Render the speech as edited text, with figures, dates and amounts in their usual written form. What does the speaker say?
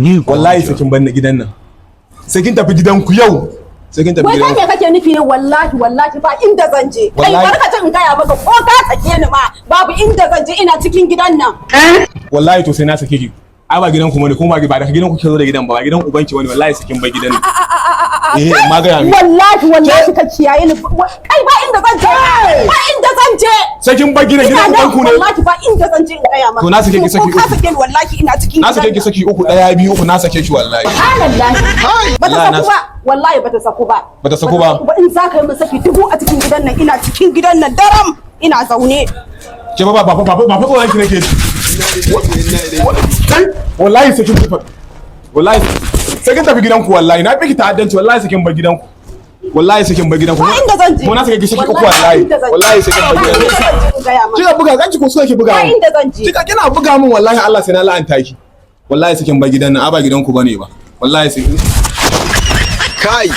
New Wallahi sai Gwanja. kin bar ni gidan nan. Sai kin tafi gidanku yau. Sai kin tafi Wai kai gidanku. me kake nufi ne? Wallahi wallahi ba inda zan je. Kai, Wallahi. barka in gaya maka, ko ka sake ni ma babu inda zan je, ina cikin gidan nan. Wallahi to sai na sake ki. Ai ba gidanku bane, kuma ba daga gidanku ke zo da gidan ba, ba gidan ubanki bane. Wallahi sai kin bar gidan nan. Eh, ma gaya miki. Wallahi wallahi ka kiyaye ni. Kai, ba inda zan je. Ba inda zan je. Sai kin bar gidan, Ina gidan nan. ubanku ne. Wallahi ba inda zan je, in gaya maka. To na sake ki saki Ko ka uku. sake ni, wallahi ina cikin Na gidan sake ki nan. saki uku, daya, biyu, uku, na sake ki wallahi. Subhanallahi. Bata Wallahi saku ba. Wallahi bata saku ba. Bata saku ba. In za ka yi min saki 1000 a cikin gidan nan, ina cikin gidan nan daram ina zaune. Ke ba ba ba ba ba tsoron ki nake ji. Kai, wallahi sai kin tafi. Wallahi sai kin tafi gidanku. Wallahi na fi ki ta'addanci. Wallahi sai kin bar gidanku. Wallahi sai kin bar gidanku. Ba inda zan je. Ko na sake ki saki uku. Wallahi Wallahi. ba inda zan je. Wallahi sai kin bar Ba gidanku. inda zan je, in gaya maka. Kika buga ganki ko so ki buga Ba mun? inda zan je. Kika kina buga mun, wallahi Allah sai na la'anta ki. Wallahi sai kin bar gidan nan, a ba gidanku bane ba. Wallahi sai Kai.